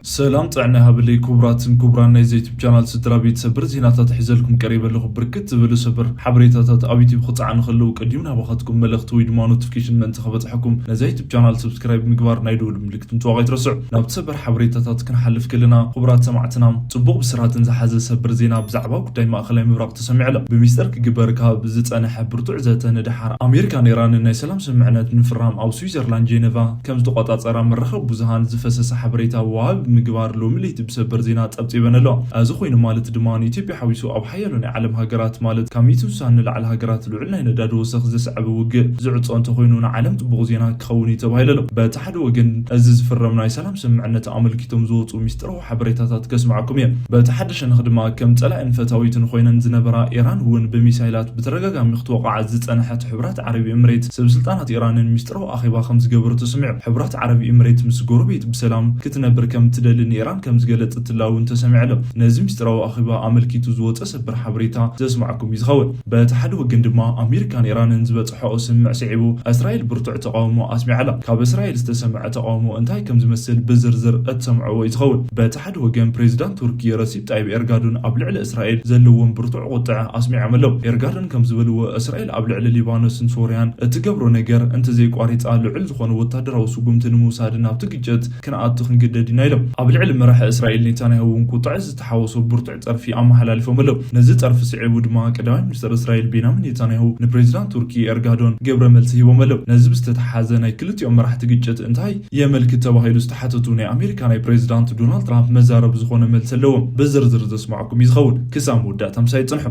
ሰላም ጥዕና ይሃበለይ ክቡራትን ክቡራን ናይዚ ዩቱብ ቻናል ስድራ ቤት፣ ሰበር ዜናታት ሒዘልኩም ቀሪበ ኣለኹ። ብርክት ዝበሉ ሰበር ሓበሬታታት ኣብ ዩቱብ ክፀዓኑ ከለዉ ቀዲሙ ናባኻትኩም መልእኽቲ ወይ ድማ ኖቲፊኬሽን ምእንቲ ከበፅሐኩም ነዚ ዩቱብ ቻናል ሰብስክራይብ ምግባር ናይ ደወል ምልክት ምጥዋቕ ኣይትረስዑ። ናብቲ ሰበር ሓበሬታታት ክንሓልፍ ከለና ክቡራት ሰማዕትና፣ ፅቡቕ ብስራትን ዝሓዘ ሰበር ዜና ብዛዕባ ጉዳይ ማእኸላይ ምብራቕ ተሰሚዑ ኣሎ። ብሚስጥር ክግበር ካብ ዝፀንሐ ብርቱዕ ዘተ ንደሓር ኣሜሪካን ኢራንን ናይ ሰላም ስምምዕነት ንምፍራም ኣብ ስዊዘርላንድ ጄኔቫ ከም ዝተቆጻጸራ መራኸቢ ብዙሃን ዝፈሰሰ ሓበሬታ ዋቢ ምግባር ሎሚ ለይቲ ብሰበር ዜና ጸብጺበን ኣሎ። እዚ ኮይኑ ማለት ድማ ንኢትዮጵያ ሓዊሱ ኣብ ሓያሎ ናይ ዓለም ሃገራት ማለት ካብ ሚእቲ ስሳን ንላዕሊ ሃገራት ልዑል ናይ ነዳዲ ወሰኽ ዘስዐበ ውግእ ዝዕጾ እንተኾይኑ ንዓለም ጽቡቕ ዜና ክኸውን እዩ ተባሂሉ ኣሎ። በቲ ሓደ ወገን እዚ ዝፍረም ናይ ሰላም ስምምዕነት ኣመልኪቶም ዝወጹ ሚስጥራዊ ሓበሬታታት ከስምዓኩም እየ። በቲ ሓደ ሸነኽ ድማ ከም ጸላእን ፈታዊትን ኮይነን ዝነበራ ኢራን እውን ብሚሳይላት ብተደጋጋሚ ክትወቕዓ ዝጸንሐት ሕቡራት ዓረብ ኤምሬት ሰብ ስልጣናት ኢራንን ሚስጥራዊ ኣኼባ ከም ዝገበሩ ተሰሚዑ። ሕቡራት ዓረብ ኤምሬት ምስ ጎረቤት ብሰላም ክትነብር ከም ትደሊ ንኢራን ከም ዝገለጸትላ እውን ተሰሚዑ ኣሎ። ነዚ ሚስጥራዊ ኣኼባ ኣመልኪቱ ዝወጸ ሰበር ሓበሬታ ዘስማዕኩም እዩ ዝኸውን። በቲ ሓደ ወገን ድማ ኣሜሪካን ኢራንን ዝበጽሐኦ ስምምዕ ስዒቡ እስራኤል ብርቱዕ ተቃውሞ ኣስሚዓ ኣላ። ካብ እስራኤል ዝተሰምዐ ተቃውሞ እንታይ ከም ዝመስል ብዝርዝር እትሰምዕዎ እዩ ዝኸውን። በቲ ሓደ ወገን ፕሬዚዳንት ቱርኪ ረሲፕ ጣይብ ኤርጋዶን ኣብ ልዕሊ እስራኤል ዘለዎም ብርቱዕ ቁጥዐ ኣስሚዖም ኣለዉ። ኤርጋዶን ከም ዝበልዎ እስራኤል ኣብ ልዕሊ ሊባኖስን ሶርያን እትገብሮ ነገር እንተዘይቋሪጻ ልዑል ዝኾነ ወታደራዊ ስጉምቲ ንምውሳድ ናብቲ ግጭት ክንኣቱ ክንግደድ ኢና ኢሎም። ኣብ ልዕሊ መራሒ እስራኤል ኔታንያሁ እውን ቁጥዐ ዝተሓወሶ ብርቱዕ ጸርፊ ኣመሓላሊፎም ኣለዉ። ነዚ ጸርፊ ስዒቡ ድማ ቀዳማይ ሚኒስትር እስራኤል ቤንያሚን ኔታንያሁ ንፕሬዚዳንት ቱርኪ ኤርጋዶን ግብረ መልሲ ሂቦም ኣለዉ። ነዚ ብዝተተሓሓዘ ናይ ክልቲኦም መራሕቲ ግጭት እንታይ የመልክት ተባሂሉ ዝተሓተቱ ናይ ኣሜሪካ ናይ ፕሬዚዳንት ዶናልድ ትራምፕ መዛረቢ ዝኾነ መልሲ ኣለዎም። ብዝርዝር ዘስማዕኩም እዩ ዝኸውን። ክሳብ መወዳእታ ምሳይ ጽንሑ።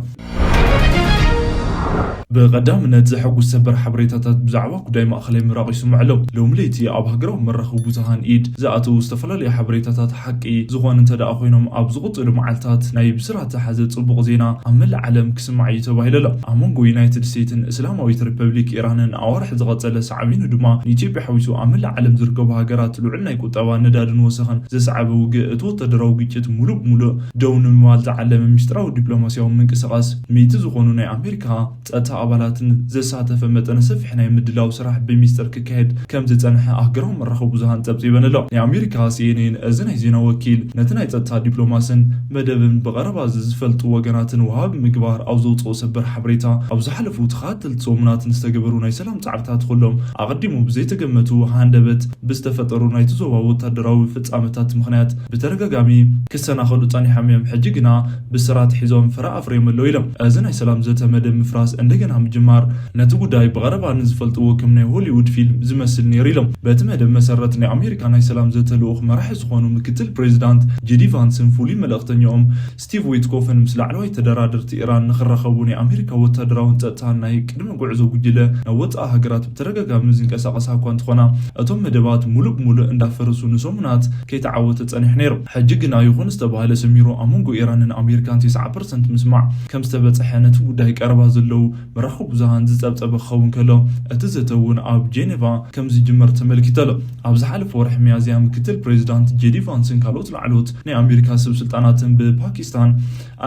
ብቐዳምነት ዘሐጉስ ሰበር ሓበሬታታት ብዛዕባ ጉዳይ ማእኸላይ ምብራቕ ይስምዑ ኣለዉ። ሎሚ ለይቲ ኣብ ሃገራዊ መራኸቢ ብዙሃን ኢድ ዝኣተዉ ዝተፈላለዩ ሓበሬታታት ሓቂ ዝኾኑ እንተ ደኣ ኮይኖም፣ ኣብ ዝቕጽሉ መዓልታት ናይ ብስራት ዝሓዘ ጽቡቕ ዜና ኣብ መላእ ዓለም ክስማዕ እዩ ተባሂሉ ኣሎ። ኣብ መንጎ ዩናይትድ ስቴትስን እስላማዊት ሪፐብሊክ ኢራንን ኣዋርሕ ዝቐጸለ ሳዕቤኑ ድማ ንኢትዮጵያ ሓዊሱ ኣብ መላእ ዓለም ዝርከቡ ሃገራት ልዑል ናይ ቁጠባ ነዳድን ወሰኽን ዘስዓበ ውግእ፣ እቲ ወታደራዊ ግጭት ሙሉእ ብሙሉእ ደው ንምባል ዝዓለመ ሚስጥራዊ ዲፕሎማስያዊ ምንቅስቓስ፣ ሚእቲ ዝኾኑ ናይ ኣሜሪካ ጸጥታ ኣባላትን ዘሳተፈ መጠነ ሰፊሕ ናይ ምድላው ስራሕ ብሚስጥር ክካየድ ከም ዝጸንሐ ኣህጉራዊ መራኸቢ ብዙሃን ጸብጺበን ኣሎ። ናይ ኣሜሪካ ሲኤንኤን እዚ ናይ ዜና ወኪል ነቲ ናይ ጸጥታ ዲፕሎማስን መደብን ብቐረባ ዝፈልጡ ወገናትን ወሃቢ ምግባር ኣብ ዘውጽኦ ሰበር ሓበሬታ፣ ኣብ ዝሓለፉ ተኸታተልቲ ሰሙናት ንዝተገበሩ ናይ ሰላም ጻዕርታት ኩሎም ኣቐዲሙ ብዘይተገመቱ ሃንደበት ብዝተፈጠሩ ናይቲ ዞባ ወታደራዊ ፍጻመታት ምኽንያት ብተደጋጋሚ ክሰናኸሉ ጸኒሖም እዮም። ሕጂ ግና ብስራት ሒዞም ፍረ ኣፍርዮም ኣለዉ ኢሎም። እዚ ናይ ሰላም ዘተ መደብ ምፍራስ እንደገና ምጅማር ነቲ ጉዳይ ብቐረባ ንዝፈልጥዎ ከም ናይ ሆሊውድ ፊልም ዝመስል ነይሩ ኢሎም። በቲ መደብ መሰረት ናይ ኣሜሪካ ናይ ሰላም ዘተ ልኡኽ መራሒ ዝኾኑ ምክትል ፕሬዚዳንት ጄዲ ቫንስን ፍሉይ መልእኽተኛኦም ስቲቭ ዊትኮፍን ምስ ላዕለዋይ ተደራደርቲ ኢራን ንኽራኸቡ ናይ ኣሜሪካ ወታደራውን ጸጥታን ናይ ቅድመ ጉዕዞ ጉጅለ ናብ ወጻኢ ሃገራት ብተደጋጋሚ ዝንቀሳቐሳ እኳ እንተኾና፣ እቶም መደባት ሙሉእ ብሙሉእ እንዳፈረሱ ንሰሙናት ከይተዓወተ ጸኒሑ ነይሩ። ሕጂ ግና ይኹን ዝተባህለ ሰሚሩ ኣብ መንጎ ኢራንን ኣሜሪካን ተስዓ ፐርሰንት ምስማዕ ከም ዝተበጽሐ ነቲ ጉዳይ ቀረባ ዘለዉ መራኸቢ ብዙሃን ዝጸብጸበ ክኸውን ከሎ፣ እቲ ዘተ እውን ኣብ ጄኔቫ ከም ዝጅመር ተመልኪቱ ኣሎ። ኣብ ዝሓለፈ ወርሒ ሚያዝያ ምክትል ፕሬዚዳንት ጄዲ ቫንስን ካልኦት ላዕለዎት ናይ ኣሜሪካ ሰብ ስልጣናትን ብፓኪስታን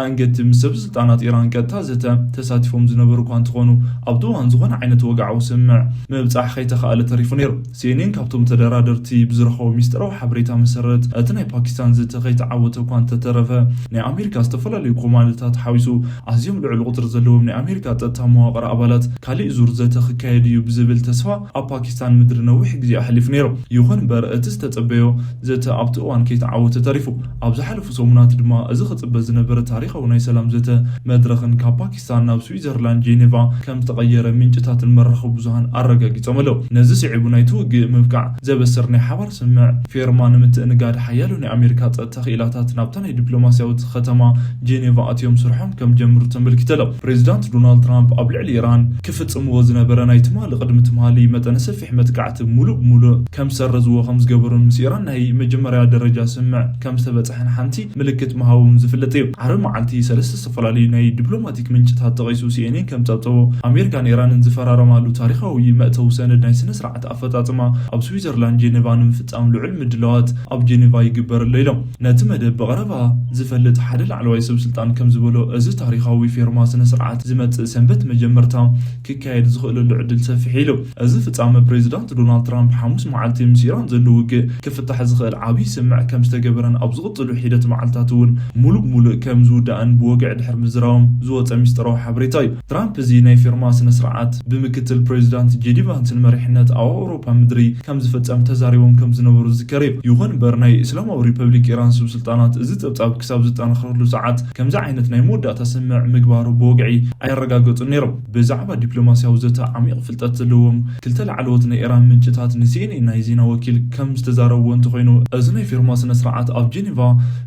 ኣእንገቲ ምስ ሰብ ስልጣናት ኢራን ቀጥታ ዘተ ተሳቲፎም ዝነበሩ እኳ እንተኾኑ፣ ኣብቲ እዋን ዝኾነ ዓይነት ወግዓዊ ስምምዕ ምብጻሕ ከይተኻእለ ተሪፉ ነይሩ። ሲኤንኤን ካብቶም ተደራደርቲ ብዝረኸቦ ሚስጥራዊ ሓበሬታ መሰረት፣ እቲ ናይ ፓኪስታን ዘተ ከይተዓወተ እኳ እንተተረፈ፣ ናይ ኣሜሪካ ዝተፈላለዩ ኮማንዶታት ሓዊሱ ኣዝዮም ልዑል ቁጽሪ ዘለዎም ናይ ኣሜሪካ ጸጥታ መዋቕር ኣባላት ካሊእ ዙር ዘተ ክካየድ እዩ ብዝብል ተስፋ ኣብ ፓኪስታን ምድሪ ነዊሕ ግዜ ኣሕሊፉ ነይሩ። ይኹን እምበር፣ እቲ ዝተጸበዮ ዘተ ኣብቲ እዋን ከይተዓወተ ተሪፉ። ኣብ ዝሓለፉ ሰሙናት ድማ፣ እዚ ክጽበ ዝነበረ ታሪኻዊ ናይ ሰላም ዘተ መድረኽን ካብ ፓኪስታን ናብ ስዊዘርላንድ ጄኔቫ ከም ዝተቐየረ ምንጭታትን መራኸቢ ብዙሃን ኣረጋጊጾም ኣለዉ። ነዚ ስዒቡ ናይቲ ውግእ ምብቃዕ ዘበስር ናይ ሓባር ስምምዕ ፌርማ ንምትእንጋድ ሓያሎ ናይ ኣሜሪካ ጸጥታ ክኢላታት ናብታ ናይ ዲፕሎማስያዊት ከተማ ጄኔቫ ኣትዮም ስርሖም ከም ጀምሩ ተመልኪቱ ኣሎ። ፕሬዚዳንት ዶናልድ ትራምፕ ኣብ ልዕሊ ኢራን ክፍጽምዎ ዝነበረ ናይ ትማሊ ቅድሚ ትማሊ መጠነ ሰፊሕ መጥቃዕቲ ሙሉእ ብሙሉእ ከም ዝሰረዝዎ ከም ዝገበሩን ምስ ኢራን ናይ መጀመርያ ደረጃ ስምምዕ ከም ዝተበጽሐን ሓንቲ ምልክት ምሃቦም ዝፍለጥ እዩ። ዓርቢ መዓልቲ ሰለስተ ዝተፈላለዩ ናይ ዲፕሎማቲክ ምንጭታት ጠቒሱ ሲኤንኤን ከም ጸብጸቦ፣ ኣሜሪካን ኢራንን ዝፈራረማሉ ታሪኻዊ መእተዊ ሰነድ ናይ ስነ ስርዓት ኣፈጻጽማ ኣብ ስዊዘርላንድ ጄኔቫ ንምፍጻም ልዑል ምድላዋት ኣብ ጄኔቫ ይግበር ኣሎ ኢሎም። ነቲ መደብ ብቐረባ ዝፈልጥ ሓደ ላዕለዋይ ሰብ ስልጣን ከም ዝበሎ፣ እዚ ታሪኻዊ ፌርማ ስነ ስርዓት ዝመጽእ ሰንበት መጀመርታ ክካየድ ዝኽእለሉ ዕድል ሰፊሕ ኢሉ። እዚ ፍጻመ ፕሬዚዳንት ዶናልድ ትራምፕ ሓሙስ መዓልቲ ምስ ኢራን ዘሎ ውግእ ክፍታሕ ዝኽእል ዓብዪ ስምምዕ ከም ዝተገበረን ኣብ ዝቕጽሉ ሒደት መዓልታት እውን ሙሉእ ብሙሉእ ከም ዝውዳእን ብወግዒ ድሕሪ ምዝራቦም ዝወጸ ሚስጥራዊ ሓበሬታ እዩ። ትራምፕ እዚ ናይ ፊርማ ስነ ስርዓት ብምክትል ፕሬዚዳንት ጄዲ ቫንስን መሪሕነት ኣብ ኣውሮፓ ምድሪ ከም ዝፍጸም ተዛሪቦም ከም ዝነበሩ ዝዝከር እዩ። ይኹን እምበር ናይ እስላማዊ ሪፐብሊክ ኢራን ስብ ስልጣናት እዚ ጸብጻብ ክሳብ ዝጠናኸረሉ ሰዓት ከምዚ ዓይነት ናይ መወዳእታ ስምምዕ ምግባሩ ብወግዒ ኣየረጋገጹን ነይሮም። ብዛዕባ ዲፕሎማስያዊ ዘተ ዓሚቕ ፍልጠት ዘለዎም ክልተ ላዕለዎት ናይ ኢራን ምንጭታት ንሲኤንኤን ናይ ዜና ወኪል ከም ዝተዛረብዎ እንተኾይኑ፣ እዚ ናይ ፊርማ ስነ ስርዓት ኣብ ጄኔቫ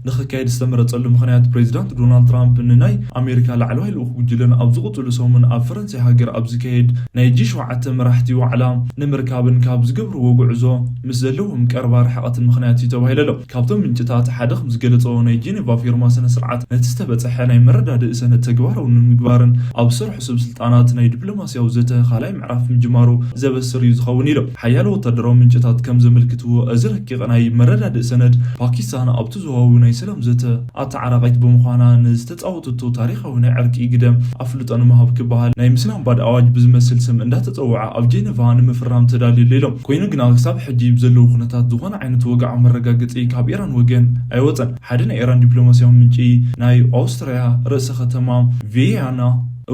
ንኽካየድ ዝተመረጸሉ ምኽንያት ፕሬዚዳንት ዶናልድ ትራምፕ ንናይ ኣሜሪካ ላዕለዋይ ልኡኽ ጉጅለን ኣብ ዝቕጽሉ ሰሙን ኣብ ፈረንሳይ ሃገር ኣብ ዝካየድ ናይ ጂ ሸውዓተ መራሕቲ ዋዕላ ንምርካብን ካብ ዝገብርዎ ጉዕዞ ምስ ዘለዎም ቀረባ ርሕቐትን ምኽንያት እዩ ተባሂሉ ኣሎ። ካብቶም ምንጭታት ሓደ ከም ዝገለጾ ናይ ጄኔቫ ፊርማ ስነ ስርዓት ነቲ ዝተበጸሐ ናይ መረዳድእ ሰነድ ተግባራዊ ንምግባርን ኣብ ዝሰርሑ ስብ ስልጣናት ናይ ዲፕሎማስያዊ ዘተ ካልኣይ ምዕራፍ ምጅማሩ ዘበስር እዩ ዝኸውን ኢሎም። ሓያሎ ወታደራዊ ምንጭታት ከም ዘመልክትዎ እዚ ረቂቕ ናይ መረዳድእ ሰነድ ፓኪስታን ኣብቲ ዞባዊ ናይ ሰላም ዘተ ኣተዓራቒት ብምዃና ንዝተጻወተቶ ታሪኻዊ ናይ ዕርቂ ግደ ኣፍልጦ ንምሃብ ክበሃል ናይ ምስላም ባድ ኣዋጅ ብዝመስል ስም እንዳተጸውዐ ኣብ ጄኔቫ ንምፍራም ተዳልዩ ኣሎ ኢሎም። ኮይኑ ግና ክሳብ ሕጂ ብዘለዉ ኩነታት ዝኾነ ዓይነት ወግዓዊ መረጋገጺ ካብ ኢራን ወገን ኣይወጸን። ሓደ ናይ ኢራን ዲፕሎማስያዊ ምንጪ ናይ ኣውስትርያ ርእሰ ከተማ ቪየና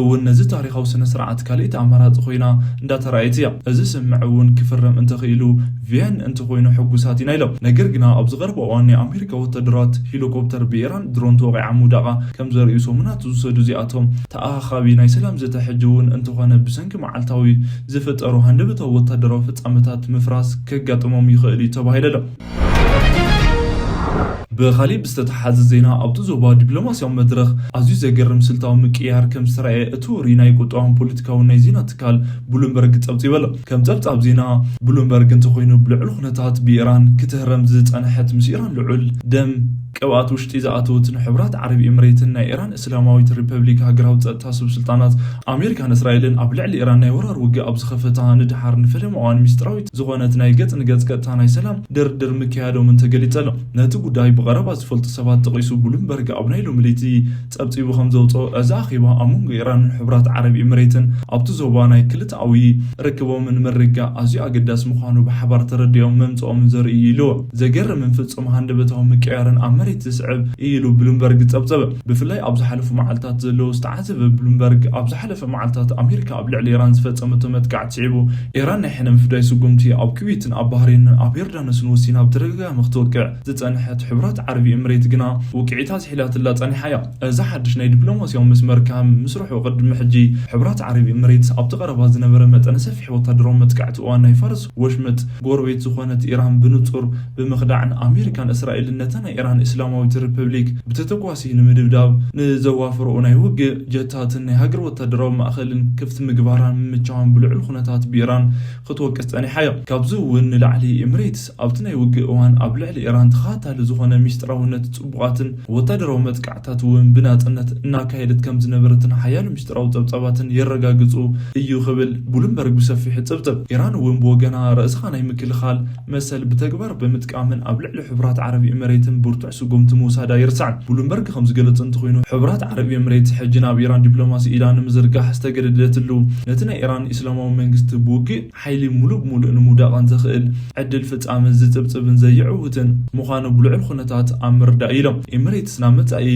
እውን ነዚ ታሪኻዊ ስነ ስርዓት ካልኣይቲ ኣማራጺ ኮይና እንዳተራእየት እያ። እዚ ስምምዕ እውን ክፍረም እንተኽኢሉ ቪየን እንተኾይኑ ሕጉሳት ኢና ኢሎም። ነገር ግና ኣብዚ ቀረባ እዋን ናይ ኣሜሪካ ወታደራት ሄሊኮፕተር ብኢራን ድሮን ተወቒዓ ምውዳቓ ከም ዘርእዩ ሰሙናት ዝውሰዱ እዚኣቶም ተኣኻኻቢ ናይ ሰላም ዘተ ሕጂ እውን እንተኾነ ብሰንኪ መዓልታዊ ዝፍጠሩ ሃንደበታዊ ወታደራዊ ፍጻመታት ምፍራስ ከጋጥሞም ይኽእል እዩ ተባሂሉ ኣሎ። ብኻሊእ ብዝተተሓሓዘ ዜና ኣብቲ ዞባ ዲፕሎማስያዊ መድረኽ ኣዝዩ ዘገርም ስልታዊ ምቅያር ከም ዝተራእየ እቲ ወሪ ናይ ቁጠባን ፖለቲካውን ናይ ዜና ትካል ብሉምበርግ ጸብጺቡ ኣሎ። ከም ጸብጻብ ዜና ብሉምበርግ እንተኾይኑ ብልዑል ኩነታት ብኢራን ክትህረም ዝጸንሐት ምስ ኢራን ልዑል ደም ቅብኣት ውሽጢ ዝኣተወትን ሕቡራት ዓረብ ኤምሬትን ናይ ኢራን እስላማዊት ሪፐብሊክ ሃገራዊ ጸጥታ ስብ ስልጣናት ኣሜሪካን እስራኤልን ኣብ ልዕሊ ኢራን ናይ ወራር ውግእ ኣብ ዝኸፈታ ንድሓር ንፈለማ እዋን ሚስጥራዊት ዝኾነት ናይ ገጽ ንገጽ ቀጥታ ናይ ሰላም ድርድር ምክያዶምን ተገሊጸ ኣሎ። ነቲ ጉዳይ ብቐረባ ዝፈልጡ ሰባት ጠቒሱ ብሉምበርግ ኣብ ናይ ሎሚ ለይቲ ጸብጺቡ ከም ዘውጽኦ እዚ ኣኼባ ኣብ መንጎ ኢራንን ሕቡራት ዓረብ ኤምሬትን ኣብቲ ዞባ ናይ ክልተኣዊ ርክቦምን ምርግጋእ ኣዝዩ ኣገዳሲ ምዃኑ ብሓባር ተረዲኦም ምምጽኦምን ዘርኢ እዩ ኢልዎ። ዘገርምን ፍጹም ሃንደበታዊ ምቅያርን ኣብ መሬት ዝስዕብ እዩ ኢሉ ብሉምበርግ ጸብጸበ። ብፍላይ ኣብ ዝሓለፉ መዓልታት ዘለዉ ዝተዓዘበ ብሉምበርግ ኣብ ዝሓለፈ መዓልታት ኣሜሪካ ኣብ ልዕሊ ኢራን ዝፈጸመቶ መጥቃዕቲ ስዒቡ ኢራን ናይ ሕነ ምፍዳይ ስጉምቲ ኣብ ኩዌትን ኣብ ባህሬንን ኣብ ዮርዳኖስን ወሲና ብተደጋጋሚ ክትወቅዕ ዝጸንሐት ሕቡራት ዓረብ ኤምሬት ግና ውቅዒታ ዝሒላትላ ጸኒሓ እያ። እዚ ሓድሽ ናይ ዲፕሎማስያዊ መስመር ከም ምስርሑ ቅድሚ ሕጂ ሕቡራት ዓረብ ኤምሬትስ ኣብቲ ቀረባ ዝነበረ መጠነ ሰፊሕ ወታደራዊ መጥቃዕቲ እዋን ናይ ፋርስ ወሽመጥ ጎረቤት ዝኾነት ኢራን ብንጹር ብምኽዳዕን ኣሜሪካን እስራኤልን ነታ ናይ ኢራን እስላማዊት ሪፐብሊክ ብተተኳሲ ንምድብዳብ ንዘዋፈረኦ ናይ ውግእ ጀታትን ናይ ሃገር ወታደራዊ ማእኸልን ክፍቲ ምግባራን ምምቻዋን ብልዑል ኩነታት ብኢራን ክትወቅስ ጸኒሓ እያ። ካብዚ እውን ንላዕሊ ኤምሬትስ ኣብቲ ናይ ውግእ እዋን ኣብ ልዕሊ ኢራን ተኸታታሊ ዝኾነ ሚስጥራውነት ጽቡቓትን ወታደራዊ መጥቃዕታት እውን ብናጽነት እናካየደት ከም ዝነበረትን ሓያሎ ሚስጥራዊ ጸብጻባትን የረጋግጹ እዩ ክብል ብሉምበርግ ብሰፊሑ ይጽብጽብ። ኢራን እውን ብወገና ርእስኻ ናይ ምክልኻል መሰል ብተግባር ብምጥቃምን ኣብ ልዕሊ ሕቡራት ዓረብ ኤምሬትን ብርቱዕ ስጉምቲ ምውሳዳ ይርሳዕን። ብሉምበርግ ከም ዝገለጸ እንተኾይኑ ሕቡራት ዓረብ ኤምሬትስ ሕጂ ናብ ኢራን ዲፕሎማሲ ኢዳ ንምዝርጋሕ ዝተገደደትሉ ነቲ ናይ ኢራን ኢስላማዊ መንግስቲ ብውግእ ሓይሊ ሙሉእ ብሙሉእ ንምውዳቕን ዘኽእል ዕድል ፍጻመ ዝጽብጽብን ዘየዕውትን ምዃኑ ብልዑል ኩነታት ኣብ ምርዳእ ኢሎም። ኤምሬትስ ናብ መጻኢ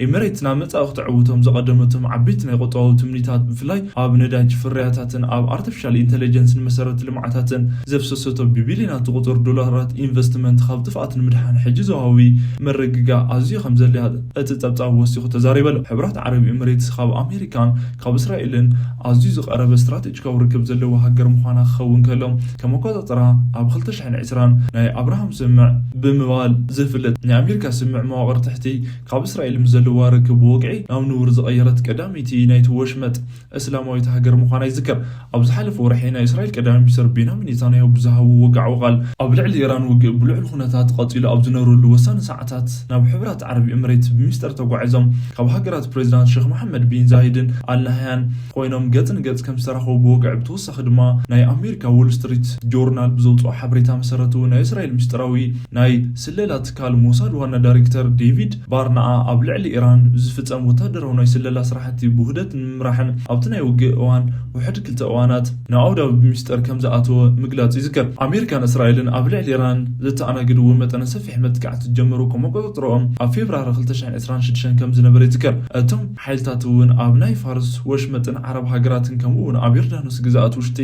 ኤምሬትስ ናብ መጻኢ ክትዕውቶም ዘቐደመቶም ዓበይቲ ናይ ቁጠባዊ ትምኒታት ብፍላይ ኣብ ነዳጅ ፍርያታትን ኣብ ኣርቲፊሻል ኢንተለጀንስን መሰረተ ልምዓታትን ዘፍሰሰቶ ብቢልዮናት ዝቑጸሩ ዶላራት ኢንቨስትመንት ካብ ጥፍኣት ንምድሓን ሕጂ ዞባዊ ምርግጋእ ኣዝዩ ከም ዘድልያ እቲ ጸብጻብ ወሲኹ ተዛሪቡ ኣሎ። ሕቡራት ዓረብ ኤምሬትስ ካብ ኣሜሪካን ካብ እስራኤልን ኣዝዩ ዝቐረበ ስትራቴጂካዊ ርክብ ዘለዎ ሃገር ምዃና ክኸውን ከሎ፣ ከም ኣቆጻጽራ ኣብ ክልተ ሽሕን ዕስራን ናይ ኣብርሃም ስምምዕ ብምባል ዝፍለጥ ናይ ኣሜሪካ ስምምዕ መዋቕር ትሕቲ ካብ እስራኤል ምስ ዘለዋ ርክብ ብወግዒ ናብ ንቡር ዝቐየረት ቀዳመይቲ ናይቲ ወሽመጥ እስላማዊት ሃገር ምዃና ይዝከር። ኣብ ዝሓለፈ ወርሒ ናይ እስራኤል ቀዳማይ ሚኒስትር ቤንያሚን ኔታንያሁ ብዝሃብዎ ወግዓዊ ቃል፣ ኣብ ልዕሊ ኢራን ውግእ ብልዑል ኩነታት ቀጺሉ ኣብ ዝነበረሉ ወሳኒ ሰዓታት፣ ናብ ሕብራት ዓረብ ኤምሬት ብሚስጥር ተጓዒዞም ካብ ሃገራት ፕሬዚዳንት ሼክ መሓመድ ቢን ዛይድን ኣልናህያን ኮይኖም ገጽ ንገጽ ከም ዝተራኸቡ ብወግዒ፣ ብተወሳኺ ድማ ናይ ኣሜሪካ ዎል ስትሪት ጆርናል ብዘውፅኦ ሓበሬታ መሰረት እውን ናይ እስራኤል ምስጢራዊ ናይ ስለላ ትካል ሞሳድ ዋና ዳይሬክተር ዴቪድ ባርናኣ ኣብ ልዕሊ ኢራን ዝፍጸም ወታደራዊ ናይ ስለላ ስራሕቲ ብውህደት ንምምራሕን ኣብቲ ናይ ውግእ እዋን ውሕድ ክልተ እዋናት ንኣውዳዊ ብሚስጥር ከም ዝኣተወ ምግላጹ ይዝከር። ኣሜሪካን እስራኤልን ኣብ ልዕሊ ኢራን ዘተኣናግድዎ መጠነ ሰፊሕ መጥቃዕቲ ዝጀመሩ ከመቆጻጽርኦም ኣብ ፌብራሪ ክልተ ሽሕን ዕስራን ሽዱሽተን ከም ዝነበረ ይዝከር። እቶም ሓይልታት እውን ኣብ ናይ ፋርስ ወሽመጥን ዓረብ ሃገራትን ከምኡ እውን ኣብ ዮርዳኖስ ግዝኣት ውሽጢ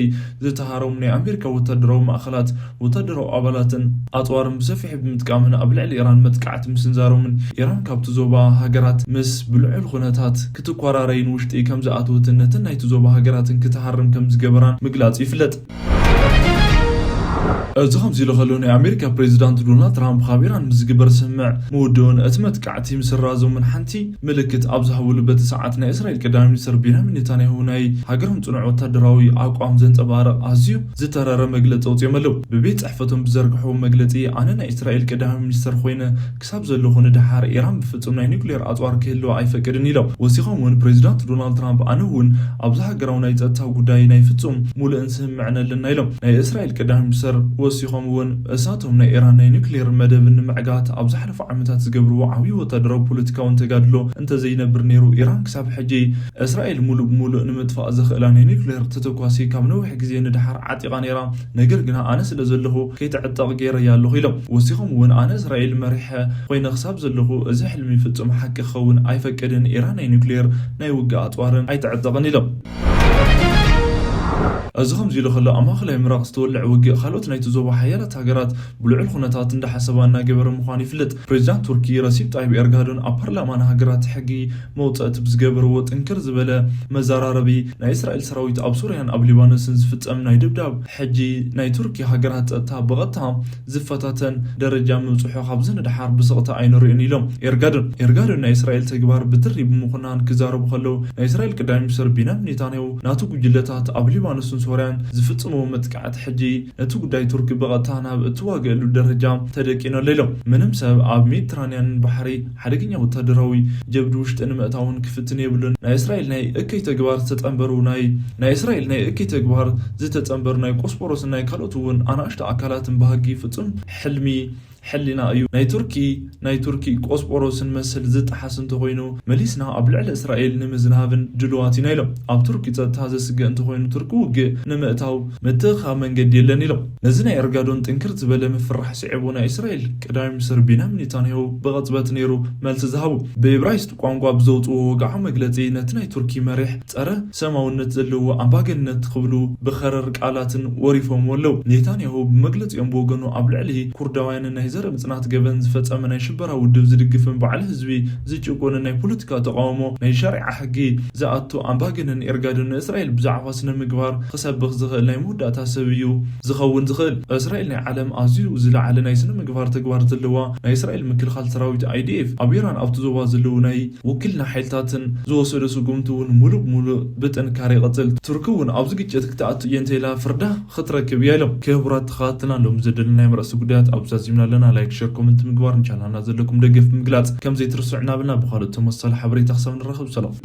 ዝተሃረሙ ናይ ኣሜሪካ ወታደራዊ ማእኸላት፣ ወታደራዊ ኣባላትን ኣጽዋርን ብሰፊሑ ብምጥቃምን ኣብ ልዕሊ ኢራን መጥቃዕቲ ምስንዛሮምን ኢራን ካብቲ ዞባ ሃገራት ምስ ብልዑል ኩነታት ክትኮራረይን ውሽጢ ከም ዝኣተወትን ነተን ናይቲ ዞባ ሃገራትን ክትሃርም ከም ዝገበራን ምግላጹ ይፍለጥ። እዚ ከምዚ ኢሉ ከሎ ናይ ኣሜሪካ ፕሬዚዳንት ዶናልድ ትራምፕ ካብ ኢራን ምስ ዝግበር ስምምዕ ምውድኡን እቲ መጥቃዕቲ ምስራዞምን ሓንቲ ምልክት ኣብ ዝሃብሉ በቲ ሰዓት ናይ እስራኤል ቀዳማይ ሚኒስትር ቤንያሚን ኔታንያሁ ናይ ሃገሮም ጽኑዕ ወታደራዊ ኣቋም ዘንጸባርቕ ኣዝዩ ዝተረረ መግለጺ ኣውጺኦም ኣለዉ። ብቤት ጽሕፈቶም ብዘርግሕዎ መግለጺ ኣነ ናይ እስራኤል ቀዳማይ ሚኒስትር ኮይነ ክሳብ ዘለኹ ንደሓር ኢራን ብፍጹም ናይ ኒውክሌር ኣጽዋር ክህልዋ ኣይፈቅድን ኢሎም። ወሲኾም እውን ፕሬዚዳንት ዶናልድ ትራምፕ ኣነ እውን ኣብዚ ሃገራዊ ናይ ጸጥታ ጉዳይ ናይ ፍጹም ሙሉእን ስምምዕን ኣለና ኢሎም። ናይ እስራኤል ቀዳማይ ሚኒስትር ወሲኾም እውን እሳቶም ናይ ኢራን ናይ ኒውክሌር መደብ ንምዕጋት ኣብ ዝሓለፉ ዓመታት ዝገብርዎ ዓብዪ ወታደራዊ ፖለቲካውን ተጋድሎ እንተዘይነብር ነይሩ ኢራን ክሳብ ሕጂ እስራኤል ሙሉእ ብሙሉእ ንምጥፋእ ዘኽእላ ናይ ኒውክሌር ተተኳሲ ካብ ነዊሕ ግዜ ንደሓር ዓጢቓ ነይራ። ነገር ግና ኣነ ስለ ዘለኹ ከይትዕጠቕ ገይረያ ኣለኹ ኢሎም። ወሲኾም እውን ኣነ እስራኤል መሪሐ ኮይነ ክሳብ ዘለኹ እዚ ሕልሚ ፍጹም ሓቂ ክኸውን ኣይፈቅድን። ኢራን ናይ ኒውክሌር ናይ ውግእ ኣጽዋርን ኣይትዕጠቕን ኢሎም። እዚ ከምዚ ኢሉ ከሎ ኣብ ማእኸላይ ምብራቕ ዝተወልዐ ውግእ ካልኦት ናይቲ ዞባ ሓያላት ሃገራት ብልዑል ኩነታት እንዳሓሰባ እናገበረ ምዃኑ ይፍለጥ። ፕሬዚዳንት ቱርኪ ረሲፕ ጣይብ ኤርጋዶን ኣብ ፓርላማ ንሃገራት ሕጊ መውፀእቲ ብዝገበርዎ ጥንክር ዝበለ መዘራረቢ ናይ እስራኤል ሰራዊት ኣብ ሶርያን ኣብ ሊባኖስን ዝፍጸም ናይ ደብዳብ ሕጂ ናይ ቱርኪ ሃገራት ጸጥታ ብቐጥታ ዝፈታተን ደረጃ ምብጽሑ ካብዚ ንደሓር ብስቕታ ኣይንርእን ኢሎም ኤርጋዶን። ኤርጋዶን ናይ እስራኤል ተግባር ብትሪ ብምኹናን ክዛረቡ ከለዉ ናይ እስራኤል ቀዳማይ ሚኒስትር ቢንያሚን ኔታንያሁ ናቱ ጉጅለታት ኣብ ሊባኖስን ሶርያን ዝፍጽምዎ መጥቃዕቲ ሕጂ ነቲ ጉዳይ ቱርኪ ብቐጥታ ናብ እትዋገእሉ ደረጃ ተደቂኑ ኣሎ ኢሎም። ምንም ሰብ ኣብ ሜዲትራንያን ባሕሪ ሓደገኛ ወታደራዊ ጀብዲ ውሽጢ ንምእታውን ክፍትን የብሉን። ናይ እስራኤል ናይ እከይ ተግባር ዝተጸንበሩ ናይ ናይ እስራኤል ናይ እከይ ተግባር ዝተጸንበሩ ናይ ቆስፖሮስን ናይ ካልኦት እውን ኣናእሽቱ ኣካላትን ባህጊ ፍጹም ሕልሚ ሕሊና እዩ። ናይ ቱርኪ ናይ ቱርኪ ቆስፖሮስን መሰል ዝጠሓስ እንተኾይኑ መሊስና ኣብ ልዕሊ እስራኤል ንምዝናብን ድልዋት ኢና ኢሎም። ኣብ ቱርኪ ጸጥታ ዘስግእ እንተኾይኑ ቱርኪ ውግእ ንምእታው ምትእኻብ መንገዲ የለን ኢሎም። ነዚ ናይ ኤርጋዶን ጥንክር ዝበለ ምፍራሕ ስዒቡ ናይ እስራኤል ቀዳማይ ሚኒስትር ቢንያሚን ኔታንያሁ ብቕጽበት ነይሩ መልሲ ዝሃቡ። ብኢብራይስጥ ቋንቋ ብዘውፅዎ ወግዓዊ መግለፂ ነቲ ናይ ቱርኪ መሪሕ ጸረ ሰማውነት ዘለዎ ኣምባገንነት ክብሉ ብኸረር ቃላትን ወሪፎምዎ ኣለዉ። ኔታንያሁ ብመግለፂኦም ብወገኑ ኣብ ልዕሊ ኩርዳውያንን ናይ ዘር ምፅናት ገበን ዝፈፀመ ናይ ሽበራ ውድብ ዝድግፍን ባዕሉ ህዝቢ ዝጭቁንን ናይ ፖለቲካ ተቃውሞ ናይ ሸሪዓ ሕጊ ዝኣቱ ኣምባገነን ኤርጋዶን ንእስራኤል ብዛዕባ ስነ ምግባር ክሰብኽ ዝኽእል ናይ መወዳእታ ሰብ እዩ ዝኸውን ዝኽእል። እስራኤል ናይ ዓለም ኣዝዩ ዝለዓለ ናይ ስነ ምግባር ተግባር ዘለዋ ናይ እስራኤል ምክልኻል ሰራዊት ኣይዲኤፍ ኣብ ኢራን ኣብቲ ዞባ ዘለዉ ናይ ውክልና ሓይልታትን ዝወሰዶ ስጉምቲ እውን ሙሉእ ብሙሉእ ብጥንካረ ይቐጽል። ቱርኪ እውን ኣብዚ ግጭት ክትኣቱ እየ እንተኢላ ፍርዳ ክትረክብ እያ ኢሎም። ክቡራት ተኸታተልና ሎም ዘደለና ናይ መርኣሲ ጉዳያት ኣብ ዛዚምና ኣለና። ላይክ፣ ሸር፣ ኮመንት ምግባር ንቻናልና ዘለኩም ደገፍ ብምግላጽ ከም ዘይትርስዑ እናበልና ብኻልኦት ተመሳሳሊ ሓበሬታ ክሳብ ንራኸብ ሰላም።